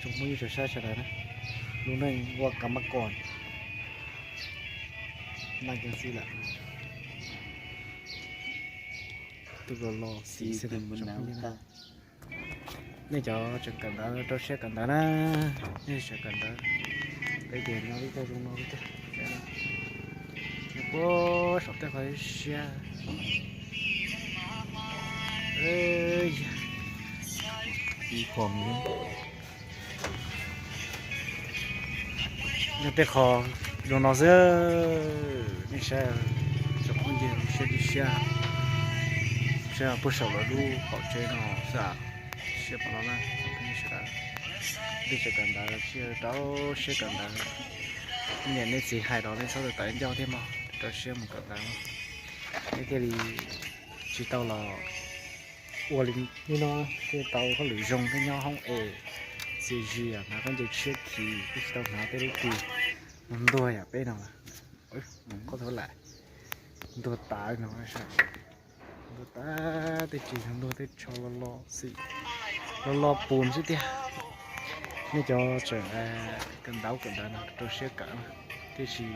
Tsoom Hmoob ib tsoom saib sawv daws na, lub neej ua kam mab kom, naj cov xwb lawm, twb los los xis xwb na. Nej cov tseem kawm ntawv rau siab kawm ntawv na, nej tseem kawm ntawv, peb ces nyob lub caij zoo no xwb, nyob puag saum tej qhov siab, ib qho nyob tej qho zoo no xwb. Nej saib, tsoom phooj ywg siab li siab, saib puag saum lawv lub qaum tsev no xwb, siab pom no na. Tsoom phooj ywg sawv daws, nej tseem kawm ntawv, rau siab kawm ntawv, niam nej txiv hais los nej txhob tawm ncauj thiab mog, rau siab mus kawm ntawv, nej thiaj li tsis tau los ua li no, thiaj tau hauj lwm zoo thiab nyob hoob es txias zi, hnav khaub ncaws tshiab khiv, twb tsis tau hnav tej lub kws ntuag yam peb no. Qhov thov lam ntuag tas no, ntuag tas, tej ris ntuag tej tsho los los xim, los los pus xwb tiag. Nej cov tseem kawm ntawv kawm ntawv no rau siab kawm tiam sis